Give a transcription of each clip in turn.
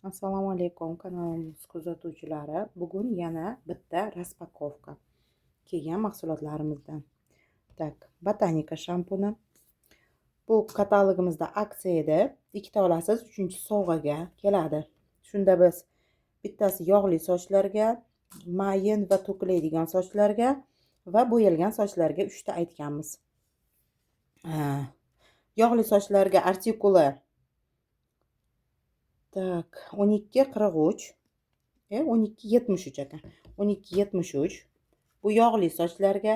Assalomu alaykum, kanalimiz kuzatuvchilari. Bugun yana bitta распаковка kelgan mahsulotlarimizdan. Так, Botanika shampuni. Bu katalogimizda aksiya edi. Ikkita olasiz, uchinchisi sovg'aga keladi. Shunda biz bittasi yog'li sochlarga, mayin va to'kiladigan sochlarga va bo'yalgan sochlarga uchta aytganmiz. Yog'li sochlarga artikuli, так, 12,43, 12,73 ekan. 12,73. Bu yog'li sochlarga,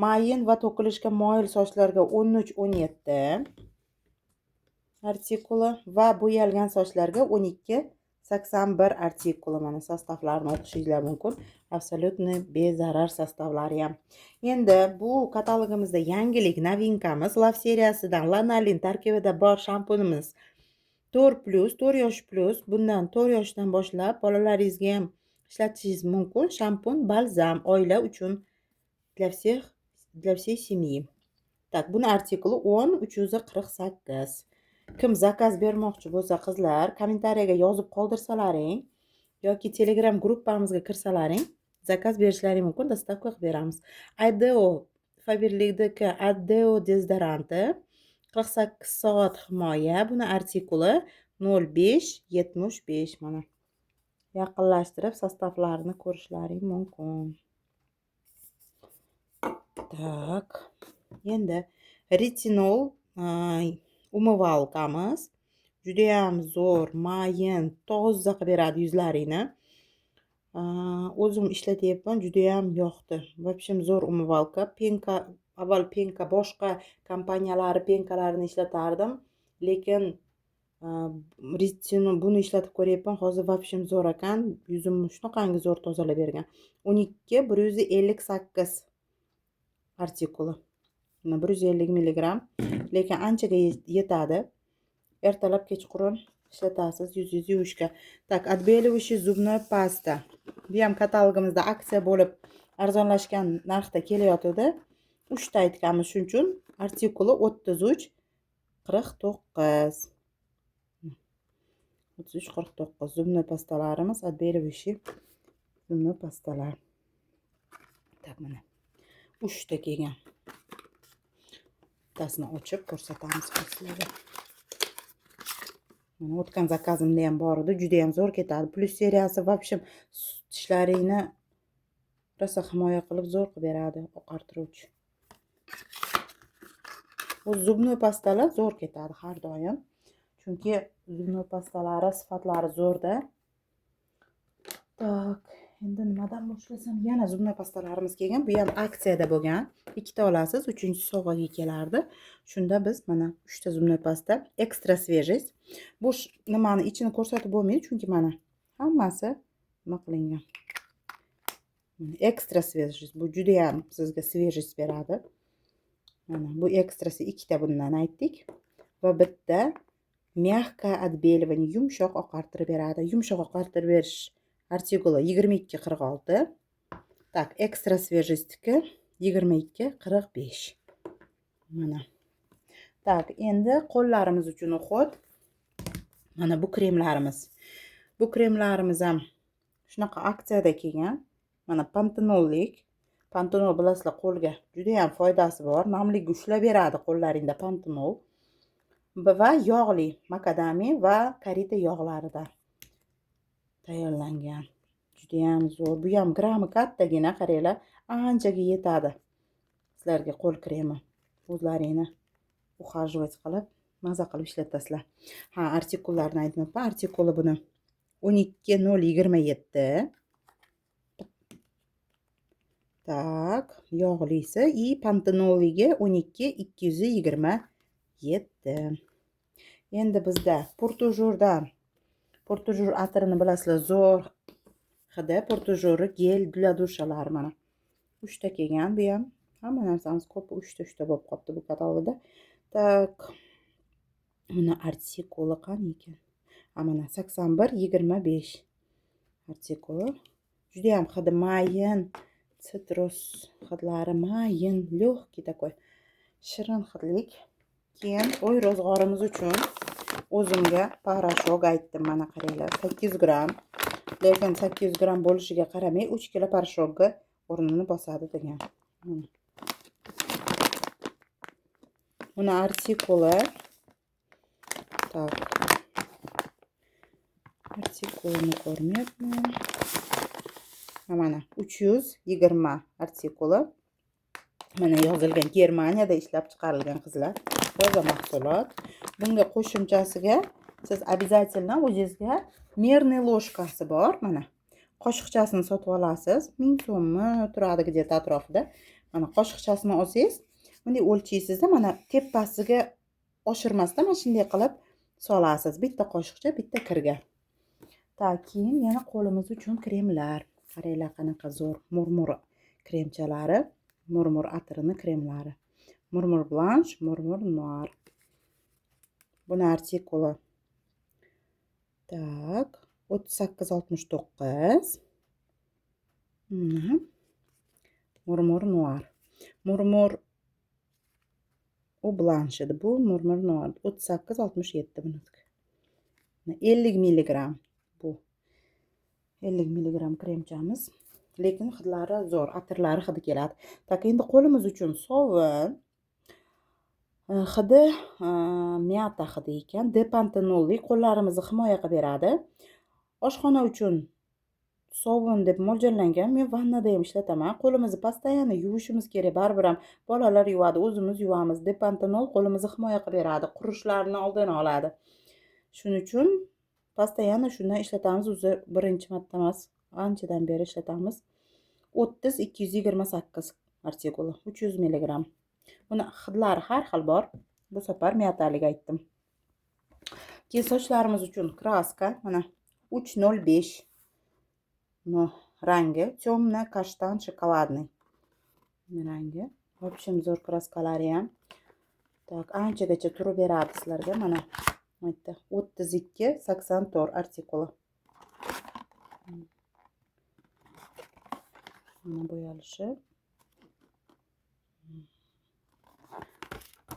mayin va to'kilishga moyil sochlarga 13,17 artikuli va bo'yalgan sochlarga 12,81 artikuli. Mana, состав larini o'qishinglar mumkin. Абсолютно bezarar состав lari ham. Endi bu katalogimizda yangilik, новинка miz, Love seriyasidan lanolin tarkibida bor shampunimiz 4+, 4 yosh plyus. Bundan 4 yoshdan boshlab bolalaringizga ham ishlatishingiz mumkin. Shampun, balzam oila uchun, для всех, для всей семьи. Так, buni artikuli 10 348. Kim заказ bermoqchi bo'lsa, qizlar, kommentariyaga yozib qoldirsalaring yoki Telegram gruppamizga kirsalaring, заказ berishlaring mumkin, доставка qilib beramiz. Adeo, Faberlikdiki Adeo dezodoranti, 48 soat himoya. Buni artikuli 05,75. Mana, yaqinlashtirib состав larini ko'rishlaring mumkin. Так, endi retinol умывалка miz judayam zo'r, mayin, toza qilib beradi yuzlaringni. O'zim ishlatyapman, judayam yoqdi. В общем, zo'r умывалка. Пенка, avval пенка, boshqa kompaniyalari пенка larini ishlatardim, lekin Ritini buni ishlatib ko'ryapman. Hozir вообще zo'r ekan. Yuzimni shunaqangi zo'r tozalab bergan. 12 158 artikuli. Mana, 150 milligramm, lekin anchaga yetadi. Ertalab, kechqurun ishlatasiz yuzingizni yuvishga. Так, отбеливающий зубной паста. Bu ham katalogimizda aksiya bo'lib, arzonlashgan narxda kelayotgandi. Uchta aytganmiz, shuning uchun artikuli 33,49. 33,49 зубной pastalarimiz, отбеливающий зубной pastalar. Так, mana, uchta kelgan. Bittasini ochib ko'rsatamiz sizlarga. Mana, o'tgan заказ imda ham bor edi. Juda ham zo'r ketadi. Plyus seriyasi в общем tishlaringni rosa himoya qilib, zo'r qilib beradi, oqartiruvchi. Bu зубной pastalar zo'r ketadi har doim. Chunki зубной pastalari sifatlari zo'rda. Так, endi nimadan boshlasam? Yana зубной pastalarimiz kelgan. Bu ham aksiyada bo'lgan. Ikkita olasiz, uchinchisi sovg'aga kelardi. Shunda biz mana uchta зубной pasta экстра свежесть. Bu nimani ichini ko'rsatib bo'lmaydi, chunki mana hammasi nima qilingan. Экстра свежесть, bu juda ham sizga свежесть beradi. Mana bu ekstrasi, ikkita bundan aytdik va bitta мягкое отбеливание, yumshoq oqartirib beradi. Yumshoq oqartirib berish artikuli 22,46. Так, экстра свежесть niki 22,45. Mana. Так, endi qo'llarimiz uchun уход. Mana bu kremlarimiz. Bu kremlarimiz ham shunaqa aksiyada kelgan. Mana, pantenollik. Pantenol, bilasizlar, qo'lga juda ham foydasi bor. Namlikni ushlab beradi qo'llaringda pantenol. Va yog'li makadamiya va karita yog'larida tayyorlangan. Judayam zo'r. Bu ham grammi kattagina, qaranglar, anchaga yetadi sizlarga qo'l kremi. O'zlaringni ухаживать qilib, maza qilib ishlatasizlar. Ha, artikullarni aytmabman. Artikuli buni 12 027. Так, yog'lisi и pantenolligi 12 227. Endi bizda Pour Toujours dan, Pour Toujours atirini bilasizlar, zo'r hidi. Pour Toujours гель для душа lari, mana, uchta kelgan bu ham. Hamma narsamiz ko'p, uchta uchta bo'lib qolibdi bu katalogda. Так, buni artikuli qani ekan? Ha, mana, 81,25 artikuli. Judayam hidi mayin, цитрус hidlari, mayin, легкий такой, shirin hidlik. Keyin uy ro'zg'orimiz uchun O'zimga порошок aytdim, mana qaranglar, 800 gramm. Lekin 800 gramm bo'lishiga qaramay 3 kilo порошок ga o'rnini bosadi degan. Buni artikuli так, artikulini ko'rmayapman. Mana 320 artikuli. Mana yozilgan, Germaniyada ishlab chiqarilgan qizlar. Toza mahsulot. Bunga qo'shimchasiga siz обязательно o'zingizga мерный ложка si bor, mana qoshiqchasini sotib olasiz. 1000 so'mmi turadi где-то atrofida. Mana qoshiqchasini olsangiz, bunday o'lchaysizda, mana tepasiga oshirmasdan mana shunday qilib solasiz. Bitta qoshiqcha bitta kirga. Так, keyin yana qo'limiz uchun kremlar. Qaranglar qanaqa zo'r murmur kremchalari, murmur atirini kremlari. Murmur Blanche, Murmur Noir. Buni artikuli так 3869. Murmur Noir. Murmur u Blanche edi. Bu Murmur Noir 3867 buniki. 50 milligramm bu. 50 milligramm kremchamiz. Lekin hidlari zo'r, atirlari hidi keladi. Так, endi qo'limiz uchun sovun. Hidi мята hidi ekan, depantenolli, qo'llarimizni himoya qilib beradi. Oshxona uchun sovun deb mo'ljallangan. Men vannada ham ishlataman. Qo'limizni постоянно yuvishimiz kerak. Baribir ham bolalar yuvadi, o'zimiz yuvamiz. Depantenol qo'limizni himoya qilib beradi, qurishlarni oldini oladi. Shuning uchun постоянно shundan ishlatamiz. O'zi birinchi marta emas, anchadan beri ishlatamiz. 30 228 artikuli, 300 milligramm. Buni hidlari har xil bor. Bu safar мята lik aytdim. Keyin sochlarimiz uchun краска, mana 305 но rangi темно каштан шоколадный rangi. В общем, zo'r краска lari ham. Так, anchagacha turib beradi sizlarga. Mana bu yerda 32 84 artikuli. Mana bo'yalishi.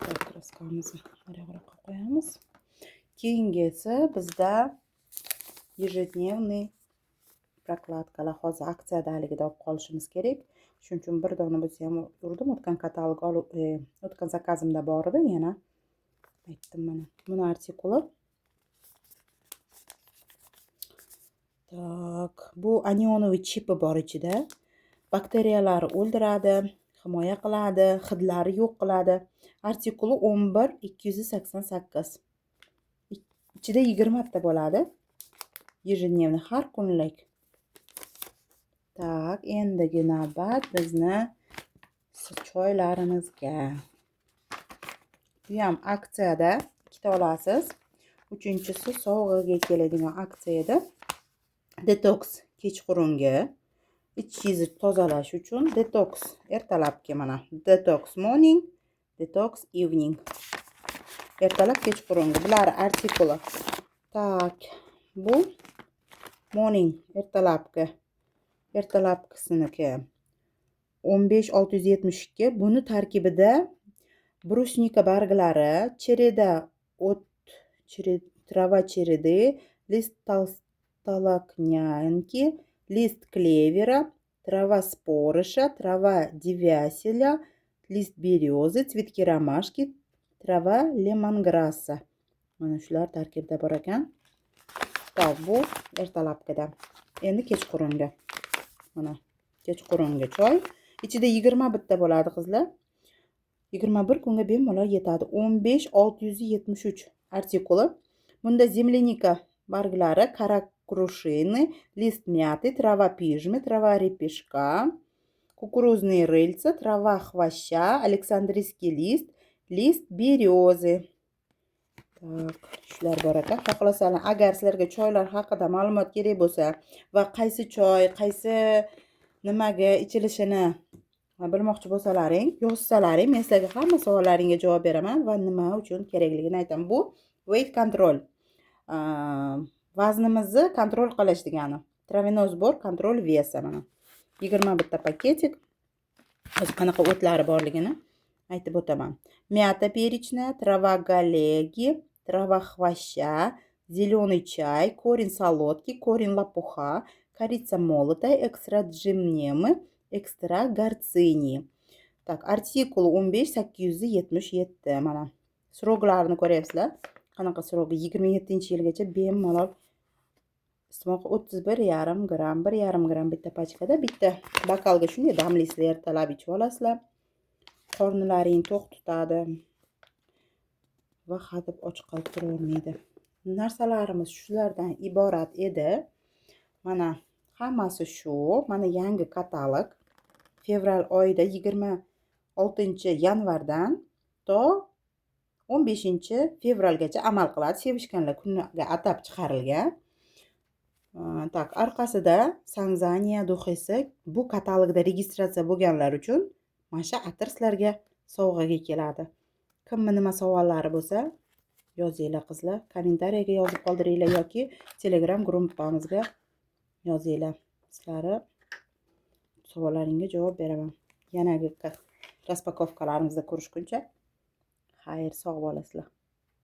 Так, краска mizni naryoqqa qo'yamiz. Keyingisi bizda ежедневный прокладка lar hozir aksiyadaligida olib qolishimiz kerak. Shuning uchun bir dona bo'lsa ham urdim. O'tgan katalog olib, o'tgan заказ imda bor edi, yana aytdim mana. Buni artikuli. Так, bu анионовый chipi bor ichida. Bakteriyalarni o'ldiradi, himoya qiladi, hidlarni yo'q qiladi. Artikuli 11 288. Ichida 20 ta bo'ladi. Ежедневный, har kunlik. Так, endigi navbat bizni choylarimizga. Bu ham aksiyada, ikkita olasiz. Uchinchisi sovg'aga keladigan aksiya edi. Detoks kechqurungi ichingizni tozalash uchun, detoks ertalabki, mana detox morning, detox evening. Ertalab, kechqurungi. Bular artikuli. Так, bu morning, ertalabki. Ertalabkisiniki 15 672. Buni tarkibida брусника barglari, череда o't, трава череды, лист толокнянки, лист клевера, трава спорыша, трава девясила, лист березы, цветки ромашки, трава лемонграсса. Mana shular tarkibida bor ekan. Так, bu ertalabkida. Endi kechqurungi. Mana kechqurungi choy. Ichida 21 ta bo'ladi qizlar. 21 kunga bemalol yetadi. 15 673 artikuli. Bunda земляника barglari, кора крушины, лист мяты, трава пижмы, трава репешка, кукурузные рыльца, трава хвоща, александрийский лист, лист березы. Так, shular bor ekan. Xohlasalar, agar sizlarga choylar haqida ma'lumot kerak bo'lsa va qaysi choy, qaysi nimaga ichilishini bilmoqchi bo'lsalaring, yozsalaring, men sizlarga hamma savollaringga javob beraman va nima uchun kerakligini aytaman. Bu weight control. Vaznimizni контроль qilish degani. Травяной сбор контроль веса mana. 21 ta пакетик. O'zi qanaqa o'tlari borligini aytib o'taman. Мята перечная, трава галеги, Трава хвоща, зеленый чай, корень солодки, корень лопуха, корица молотая, экстракт джимнемы, экстракт гарцинии. Так, artikuli 15877. Mana срок larini ko'ryapsizlar. Qanaqa срок i? 27-yilgacha bemalol iste'mol. 31,5 gramm, 1,5 gramm bitta pachkada. Bitta bokalga shunday damlaysizlar, ertalab ichib olasizlar. Qornilaringni to'q tutadi va hadeb och qolib turavermaydi. Narsalarimiz shulardan iborat edi. Mana, hammasi shu. Mana yangi katalog fevral oyida 26-yanvardan to 15-fevralgacha amal qiladi. Sevishganlar kuniga atab chiqarilgan. Так, orqasida Sanzaniya духи si. Bu katalogda registratsiya bo'lganlar uchun mana shu atir sizlarga sovg'aga keladi. Kimni nima savollari bo'lsa, yozinglar, qizlar, kommentariyaga yozib qoldiringlar yoki Telegram gruppamizga yozinglar. Sizlarni savollaringga javob beraman. Yanagi распаковка larimizda ko'rishguncha xayr, sog' bo'lasizlar.